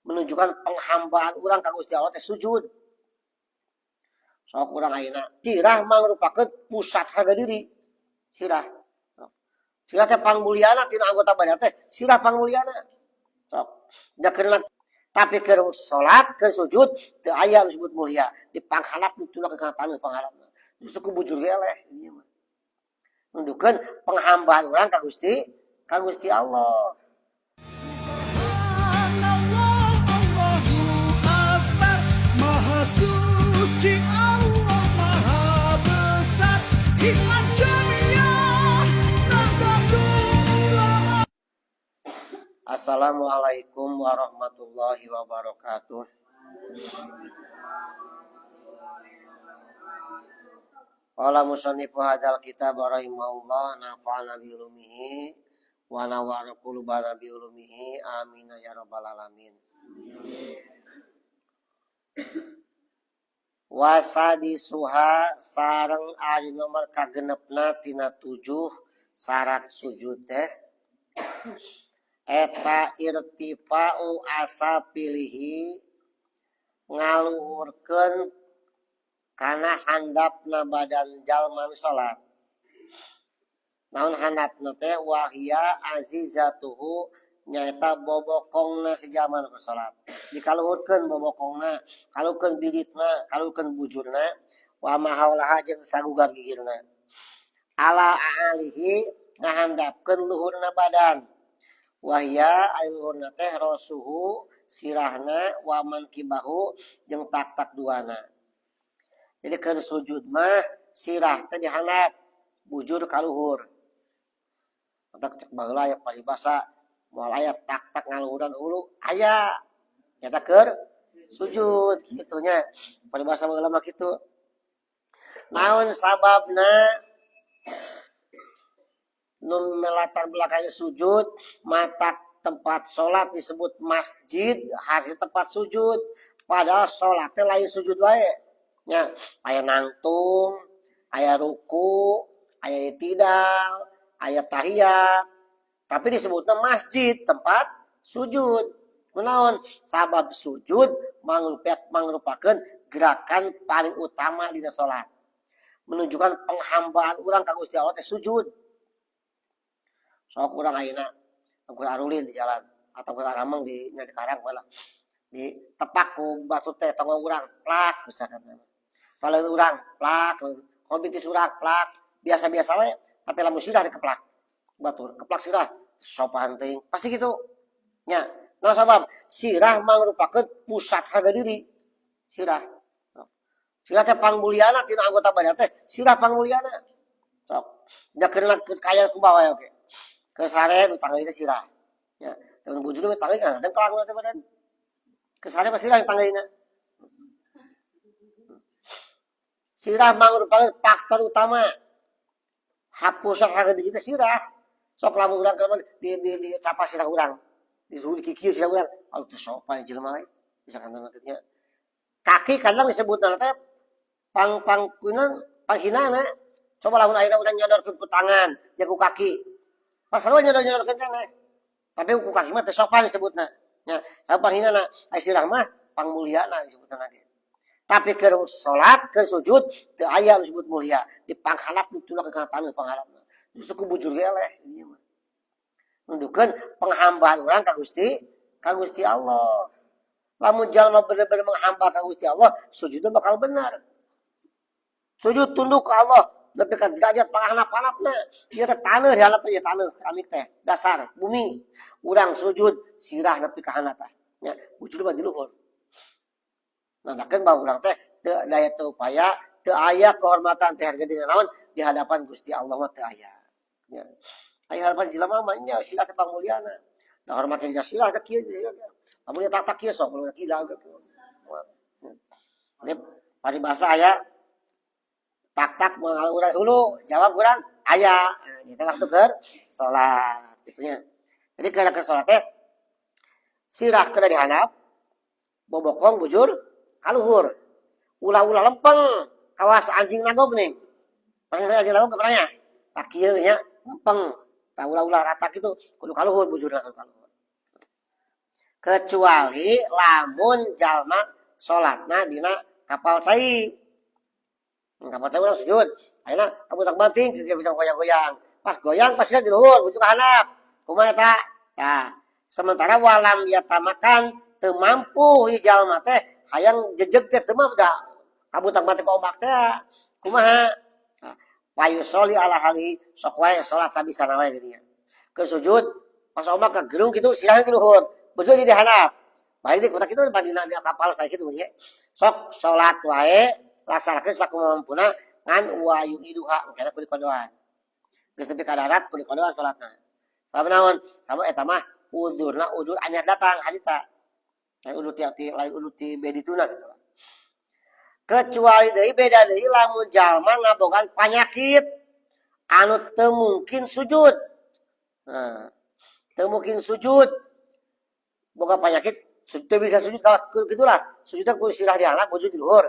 Menunjukkan penghambaan urang ka Gusti Allah teh sujud. Sok urang ayeuna sirah mangrupakeun pusat harga diri. Sirah. Sirah teh pangmulyana tina anggota badan teh, sirah pangmulyana. Sok. Da keur, tapi keur salat, keur sujud teu aya nu disebut mulia. Di panghalap ditulak ke taneuh panghalapna. Justru ku bujur ge eleh ieu mah. Nunjukkeun penghambaan urang ka Gusti Allah. Subhanallah, Allahu Akbar, Maha suci Allah, Maha besar. Hikmat Jamiah Nahdlatul Ulama. Assalamualaikum warahmatullahi wabarakatuh. Qala musannifu hadzal kitab rahimahullah, nafa'ana bi ulumihi wa nawwara qulubana bi ulumihi, amin ya rabbal alamin. Wasadisuha sareng ari nomor kagenepna tina 7 syarat sujud teh eta irtifa'u asafilihi, ngaluhurkeun kana handapna badan jalma nu salat. Naon handapna teh? Wahia azizatuhu, nyaeta bobokongna si jalma nu salat. Dikaluhurkeun bobokongna, kaluhurkeun biditna, kaluhurkeun bujurna, wa ma haulaha jeung sagugar gigirna. Ala a'alihi, ngahandapkeun luhurna badan. Wahia ari luhurna teh rosuhu, sirahna, wa mankibahu jeung tak-tak duana. Jadi keur sujud mah sirah teh dihandap, bujur ka luhur. Matak cek baheula aya paribasa moal aya tak-tak ngaluhuran hulu aya. Nyata keur sujud kitu nya. Paribasa baheula mah kitu. Naon sababna nu melatar belakangnya sujud, matak tempat sholat disebut masjid, harus tempat sujud. Padahal sholatnya lain sujud wae. Nya, aya nangtung, aya ruku, aya itidal, aya tahiyat. Tapi disebutnya masjid, tempat sujud. Kunaon? Sabab sujud mangrupakeun gerakan paling utama dina sholat. Menunjukkan penghambaan urang ka Gusti Allah teh sujud. Sok urang ayeuna keur arulin di jalan atau keur arameng di nya di karang bae lah. Di tepak ku batu teh tongong urang plak misalkan. Paleun urang plak, komitis urang plak, biasa-biasa we, tapi lamun sirah dikeplak. Batur keplak sirah sopan teuing, pasti gitu. Nya, nah sabab sirah mangrupakeun pusat harga diri. Sirah. Sirah teh pangmulyana tina anggota badan teh, sirah pangmulyana. Sok, nya keur kaya kumaha wae oge. Ke sare nu tangga teh sirah. Ya, dan bujur mah tangga kan dengklang teh badan. Ke sare mah sirah tanggaina. Sirah mangrupakeun faktor utama. Hapusan harga diri teh sirah. Sok lamun urang keur di capa sirah urang. Disuruh dikikir sirah urang. Aduh teh sopan jelema we. Bisa kan maksudnya. Kaki kadang disebutna teh pang-pangkunan panghinana. Coba lamun ayeuna urang nyodorkeun ku tangan, jeung ku kaki. Pas sarua nyodor-nyodorkeun teh. Tapi ku kaki mah teh sopan disebutna. Nya, sabab panghinana, ai sirah mah pangmulyana disebutna ge. Tapi keur salat, keur sujud teu aya nu disebut mulia. Di panghalap ditulak ke taneuh panghalapna. Justru ku bujur ge eleh ieu mah. Nunjukkeun penghambaan urang ka Gusti Allah. Lamun jalma bener-bener menghamba ka Gusti Allah, sujudna bakal benar. Sujud tunduk ka Allah, lebih ka derajat panghanap-hanapna. Ieu teh taneuh di handap teh, taneuh keramik teh, dasar bumi. Urang sujud sirah nepi ka handap tah. Nya, bujur mah di luhur. Nandakeun bahwa urang teh teu daya teu upaya, teu aya kehormatan teh harga diri naon di hadapan Gusti Allah mah teu aya. Nya. Aya harapan jelema mah nya sirah teh pangmulyana. Da hormat ka sirah teh kieu sirah teh. Lamun tak tak kieu sok mun gila gitu. Ini paribasa aya tak-tak urang hulu, jawab urang aya. Nah, kita waktu keur salat gitu nya. Jadi keur salat teh sirah kena dihandap, bobokong bujur kaluhur. Ulah-ulah lempeng, kawas anjing nagog nih. Pernah anjing nagog pernah nya? Tak kieu nya, lempeng. Tak ulah-ulah rata gitu, kudu kaluhur bujurna kudu kaluhur. Kecuali lamun jalma salatna dina kapal cai. Kapal cai urang sujud. Ayeuna kabuntang banting bisa goyang-goyang. Pas goyang pasti di luhur, bujur ka handap. Kumaha eta? Tah, sementara walam yatamakkan, teu mampu ieu jalma teh hayang jejeg teh teu mampu da kabuntang banting ku ombak teh. Kumaha? Nah, fayusholli ala halihi, sok wae salat sabisana wae geuning. Ke sujud pas ombak kagerung kitu sirah di luhur, bujur jadi handap. Balik deui kutak kitu dina kapal kayak kitu nya. Sok salat wae laksanakeun sakumaha ngan wa yu'iduha, engkena kudu dikodoan. Geus nepi ka darat kudu dikodoan salatna. Sabab naon? Sabab eta mah udurna udur anyar datang harita. Lain udur ti, lain udur ti bedituna gitu. Kecuali deui, beda deui lamun jalma ngabogaan panyakit anu teu mungkin sujud. Nah, teu mungkin sujud. Boga penyakit teu bisa sujud kalau gitulah. Sujudnya kudu sirah di handap, bujur di luhur.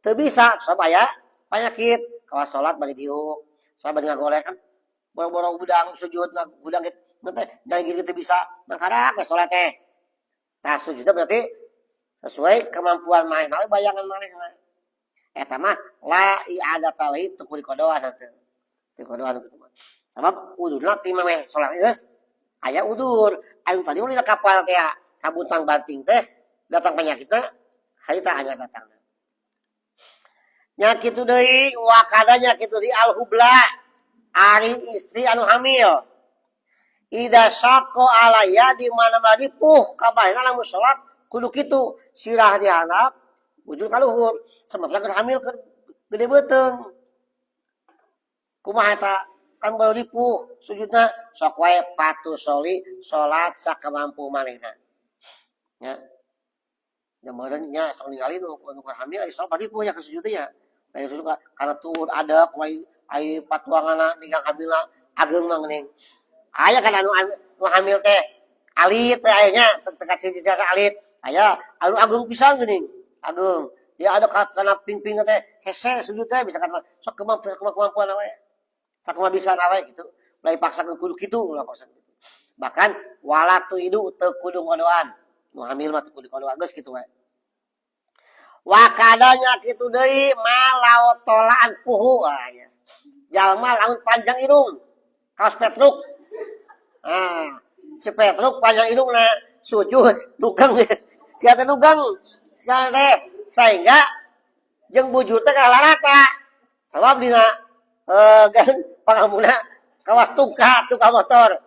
Teu bisa sabab aya penyakit. Kawas salat bari diuk. Salat bari ngagolek kan. Boro-boro hudang sujud hudang gitu. Teh jangan gitu bisa mangkarak we salat teh. Nah, sujudnya berarti sesuai kemampuan manehna, bayangan manehna. Eta mah la i'adata alaihi, teu kudu dikodoan henteu. Teu kodoan kitu mah. Sabab udurna ti memeh salat geus aya udur. Anu tadi mah dina kapal teh kabuntang banting teh datang penyakitna harita anyar datang. Nya kitu deui, wakadza nya kitu deui al hubla, ari istri anu hamil. Idza syaqqa alaiha, di mana maripuh kabayana lamun salat kudu kitu sirah di handap bujur ka luhur, sementara keur hamil keur gede beuteung. Kumaha eta? Kan baru ripuh sujudna, sok wae fatusholli, salat sakamampu manehna. Nya. Ya meureun nya sok ningali nu hamil ari salat ripuh nya ke sujudnya. Lain sujud karena tuur adek wae, ai patuanganna ninggang hamilna ageng mah geuning. Aya kan anu hamil teh alit teh aya nya, teu kaciri alit. Aya anu ageng pisan geuning, ageng. Dia ada kana pingping teh hese sujud teh bisa kan sok kemampuan kemampuan we. Sakumaha bisa we gitu. Lain paksa kudu kitu, ulah paksa kitu. Bahkan wala tu'idu, teu kudu ngodoan. Nu hamil mah teu kudu ngodoan, geus kitu we. Wakadza nya kitu deui malau thola anfuhu, ah ya. Jalma lamun panjang irung. Kaos Petruk. Ah, si Petruk panjang irungna, sujud nugang. Sia teh nugang. Sia teh sehingga jeung bujur teh kalah rata. Sabab dina kan pangamuna kawas tungkat tukang motor.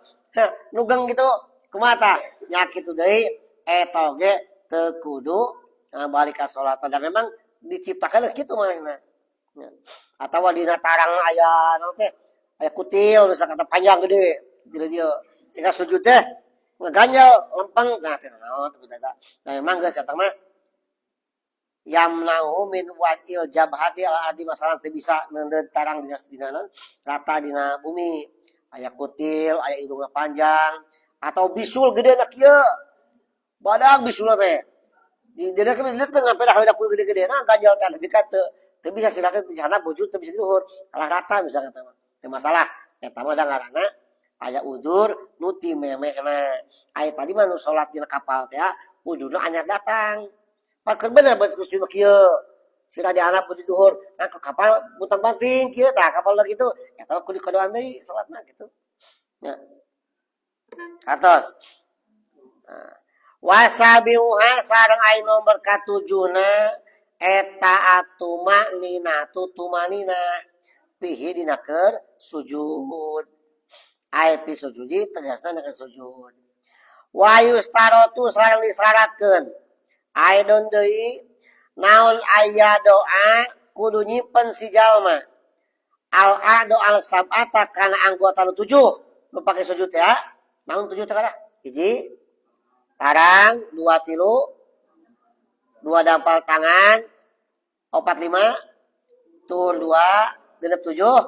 Nugang gitu kumaha tah? Nya kitu deui eta oge teu kudu balik ka salat dan memang diciptakan kitu manehna. Ya. Atawa dina tarang aya naon teh? Aya kutil misalkan kata panjang gede jadi dia sehingga sujud teh ngeganjel lempeng, nah teh naon teh eta. Nah, memang geus eta mah yamna'u min wad'il jabhati al ardi, masalah teu bisa neundeun tarang dina naon rata dina bumi, aya kutil, aya hidungna panjang atau bisul gede na kieu, badag bisulna teh di dia kan lihat kan sampai dah kudu gede-gede, nah ganjel kan lebih ka teu bisa silakan di sana bujur teu bisa di luhur kalah rata misalnya teh teu masalah. Eta mah da ngaranna aya udur nu ti memehna. Aya tadi mah nu salat dina kapal teh udurna anyar datang. Pakeur bener beus kieu sirah di handap bujur luhur, nah ke kapal buntang banting kieu tah kapal lagi itu eta mah kudu dikodoan deui salatna kitu nya. Atos. Nah, wasabiuha sareng ai nomor katujuhna eta atumakninatu, tumanina fihi dina keur sujud, ai fi sujudi tegasna dina sujud. Wa yustarotu sareng disyaratkeun aidon deui naon, aya doa kudu nyimpen si jalma al a'dho al sab'ata kana anggota nu tujuh nu pake sujud ya. Naon tujuh teh? Hiji tarang, dua tilu, dua dampal tangan, opat lima, tur dua, genep tujuh,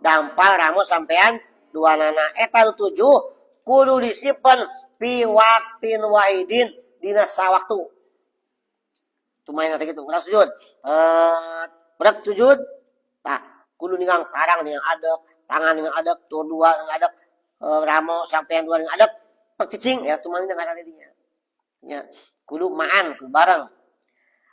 dampal rambut sampean dua nana. Eta nu tujuh kudu disimpen fi waqtin wahidin, dina sawaktu. Tumain nanti gitu, urang sujud. Berak sujud, tah kudu ningang tarang ningang adek, tangan ningang adek, tur dua ningang adek, ramo sampean dua ningang adek, pek cicing ya tumain dengan dinya. Nya, kudu ma'an, kudu bareng.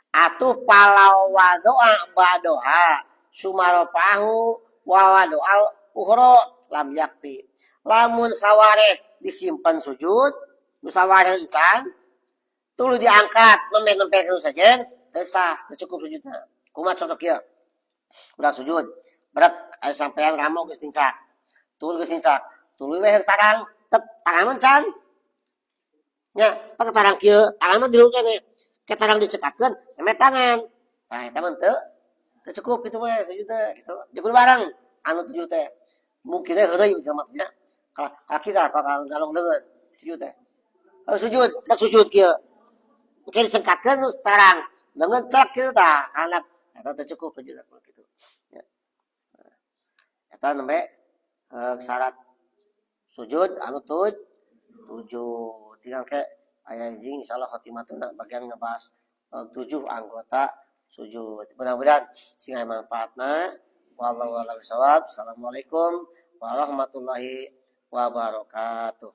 Atuh falau wado'a ba'doha summa rofa'ahu wa wado'al ukhra lam yakfi. Lamun sawareh disimpan sujud, nu sawareh encan, tuluy diangkat nembe-nembe nu sejen, teu sah, teu cukup sujudna. Kumaha contoh kieu? Urang sujud, brek aya sampean ramo geus nincak. Tuluy geus nincak, tuluy we tarang, tep tangan mah encan. Nya, teu tarang kieu, tangan mah dilu keneh. Ke tarang dicekatkeun, nembe tangan. Nah, eta mah teu teu cukup itu mah sujudna gitu. Jadi kudu bareng anu tujuh teh. Mungkin heureuy nya. Kalau kaki tah kalau galong leungeun sujud teh. Oh, sujud, tak sujud kieu. Mungkin dicengkatkeun terus tarang. Leungeun cek kieu tah, handap. Eta teu cukup sujud gitu. Ya. Eta nembe syarat sujud anu tujuh. Tinggal ke aya anjing, insyaallah khotimatuna bagian ngebahas tujuh anggota sujud. Mudah-mudahan sing aya manfaatna. Wallahu a'lam bishawab. Assalamualaikum warahmatullahi wabarakatuh.